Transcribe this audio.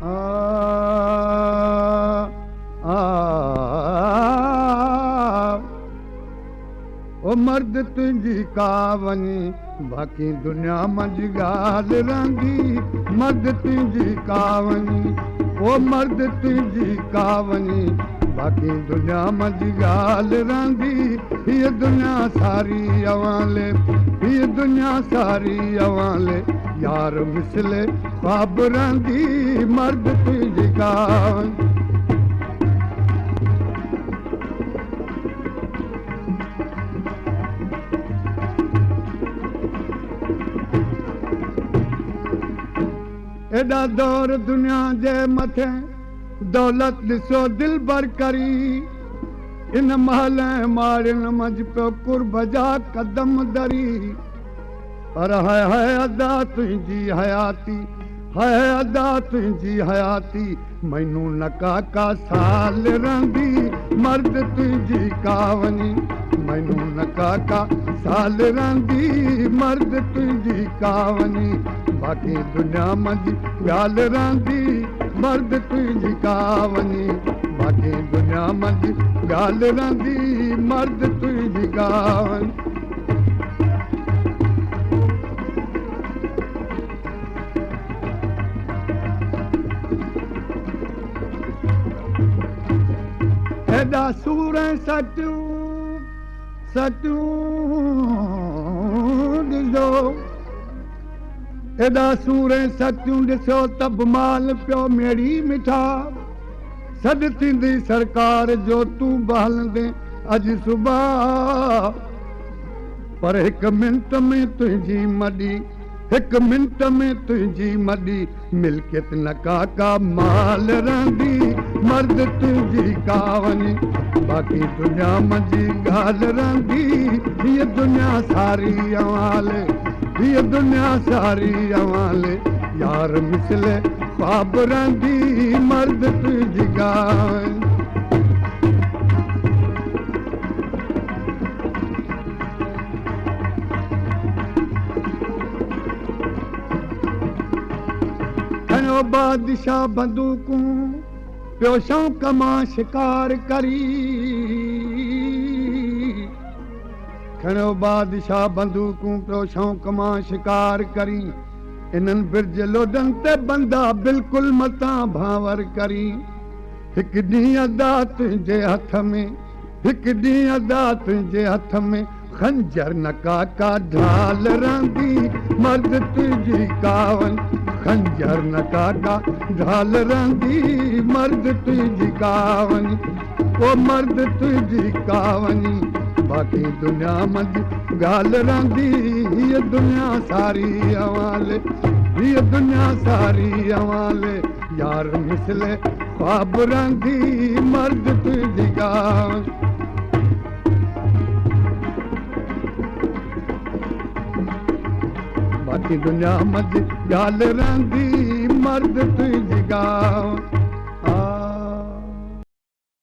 आ आ ओ मर्द तुंहिंजी का वञी, बाक़ी दुनिया मंझि ॻाल्हि रहंदी। मर्द तुंहिंजी का वञी, ओ मर्द तुंहिंजी का वञी, बाक़ी दुनिया मंझि ॻाल्हि रहंदी। हीअ दुनिया सारी अवाले, हीअ दुनिया सारी अवाले, यार मिसले ख़्वाब रहंदी। मर्द तुंहिंजी का वञी। एॾा दौर दुनिया जे मथे, दौलत ॾिसो दिल भर करी। इन महल ऐं माड़ियुनि मंझि पियो कुर्ब जा कदम दरी। पर हाय हाय अदा तुंहिंजी हयाती, हाय अदा तुंहिंजी हयाती, मैनू न का का साल रहंदी। मर्द तुंहिंजी का वञी, मैनू न का का साल रहंदी। मर्द तुंहिंजी का वञी, बाक़ी दुनिया मंझि ॻाल्हि रहंदी। मर्द तुंहिंजी का वञी, बाक़ी दुनिया मंझि ॻाल्हि रहंदी। मर्द तुंहिंजी का वञी। एॾा सूर ऐं सटियूं सटियूं ॾिसो, एॾा सूर ऐं सटियूं ॾिसो, तब माल पियो मेड़ी मिठा। सॾु थींदी सरकार जो तूं बि हलंदे अॼु सुबुह, पर हिकु मिंट में तुंहिंजी मॾी, हिकु मिंट में तुंहिंजी मॾी, मिल्कियत न का का माल रहंदी। मर्द तुंहिंजी का वञी, बाक़ी दुनिया मंझि ॻाल्हि रहंदी। हीअ दुनिया सारी अवाले, हीअ दुनिया सारी अवाले, यार मिसले ख़्वाब रहंदी। मर्द तुंहिंजी का वञी। खणो बादशाह बंदूकूं, पियो शौक़ मां शिकार करी। खणो बादशाह बंदूकूं, पियो शौक़ मां शिकार करी। इन्हनि बिरज लोॾनि ते बंदा बिल्कुलु मतां भांवर करी। हिकु ॾींहुं अदा तुंहिंजे हथ में, हिकु ॾींहुं अदा तुंहिंजे हथ में, खंजर न का का ढाल रहंदी। मर्द तुंहिंजी का वञी, खंजर न का का ढाल रहंदी। मर्द तुंहिंजी का वञी, ओ मर्द तुंहिंजी का वञी, बाक़ी दुनिया मंझि ॻाल्हि रहंदी। हीअ दुनिया सारी अवाले, हीअ दुनिया सारी अवाले, यार मिसले ख़्वाब रहंदी। मर्द तुंहिंजी का वञी। बाक़ी दुनिया मंझि ॻाल्हि रहंदी। मर्द तुंहिंजी का वञी।